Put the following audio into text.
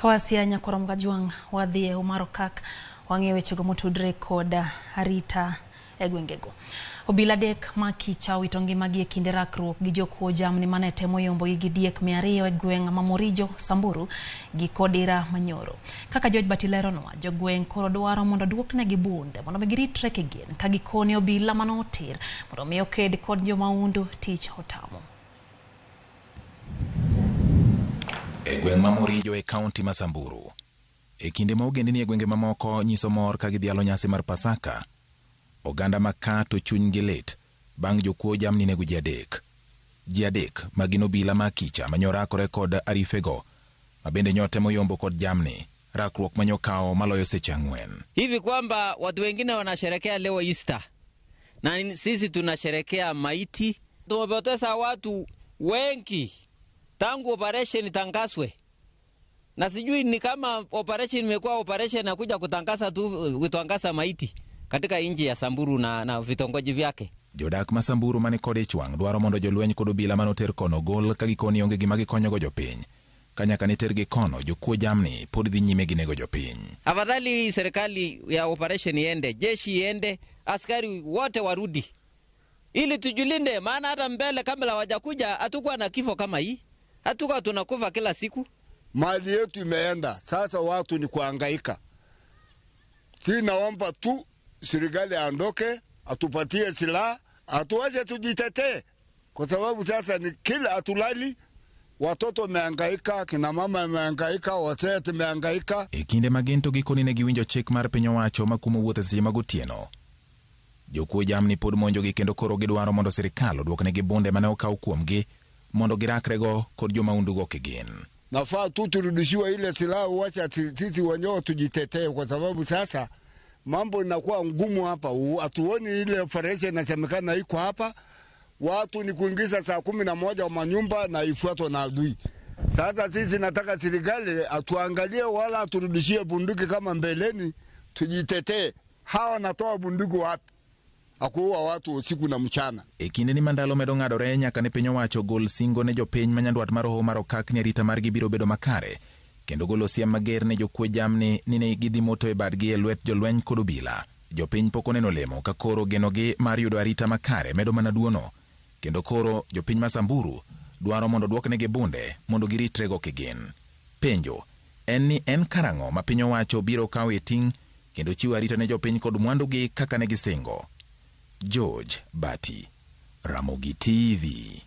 Kawasia Nyakwar Kajwang' wadhi e Omar Okak wang'iyo wechego motudre kod arita e gwengego. Obila adek ma Kicha owito ngimagi e kinde rakruok gi jokuo jamni mane temo yombogi gi diek 200 e gweng' ma Morijo, Samburu gi Kodira Manyoro. Kaka George Bati leronwa, jogweng' koro dwaro mondo duoknegi bunde mondo mi giritre kigin ka gikone obila manoter mondo mi oked kod jomahundu tich otamo. E gweng' ma Morijo e kaunti ma Samburu, e kinde ma ogendini e gwenge mamoko nyiso mor ka gidhialo nyasi mar Pasaka, oganda ma ka to chunygi lit bang' jokuo jamni nego ji adek. Ji adek ma gin obila ma Kicha manyorakore kod arifego ma bende nyotemo yombo kod jamni, rakruok manyokawo maloyo seche 4. Hivi kwamba watu wengine wanasherekea leo Easter na sisi tunasherekea maiti. Tumepoteza watu wengi tangu operation itangazwe, na sijui ni kama operation imekuwa operation na kuja kutangaza tu, kutangaza maiti katika nchi ya Samburu na vitongoji vyake. Jodak ma Samburu mane kod ich wang' dwaro mondo jolweny kod obila manoter kono gol ka gikoni onge gima gikonyogo jopiny. Ka nyaka ne tergi kono, jokuo jamni pod dhi nyime gi nego jopiny. Afadhali serikali ya operation iende, jeshi iende, askari wote warudi ili tujilinde, maana hata mbele kabla hawajakuja hatukuwa na kifo kama hii, hatukuwa tunakufa kila siku. Mali yetu imeenda, sasa watu ni kuhangaika. Si naomba tu serikali aondoke, atupatie silaha, atuache tujitetee, kwa sababu sasa ni kila hatulali, watoto wamehangaika, kina mama wamehangaika, wazee tumehangaika. E kinde ma gin to gikoni ne giwinjo chik mar piny owacho makumo wuoth e seche mag otieno, jokuo jamni pod monjogi kendo koro gidwaro mondo sirikal oduoknegi bunde mane okaw kuomgi mondo girakrego kod jomahundugo kigin. Nafaa tu turudishiwe ile silaha, wacha sisi wenyewe tujitetee, kwa sababu sasa mambo inakuwa ngumu hapa. Hatuoni ile operation inasemekana iko hapa. Watu ni kuingiza saa 11 wa manyumba na ifuatwe na adui. Sasa sisi nataka serikali atuangalie, wala aturudishie bunduki kama mbeleni, tujitetee. Hawa wanatoa bunduki wapi? Akuua watu usiku na mchana. E kinde ni mandalo medo ng'adore nyaka ne piny owacho gol singo ne jopiny ma nyandwat mar Hoho mar Okak ni arita margi biro bedo makare, kendo golo siem mager ne jokuo jamni ni ne gidhi moto e badgi e lwet jolweny kod obila. Jopiny pok oneno lemo ka koro genogi mar yudo arita makare medo mana duono, kendo koro jopiny ma Samburu dwaro mondo duoknegi bunde mondo giritrego kigin. Penjo en ni en karang'o ma piny owacho biro kawo e ting' kendo chiwo arita ne jopiny kod mwandugi kaka ne gisingo. George Bati, Ramogi TV.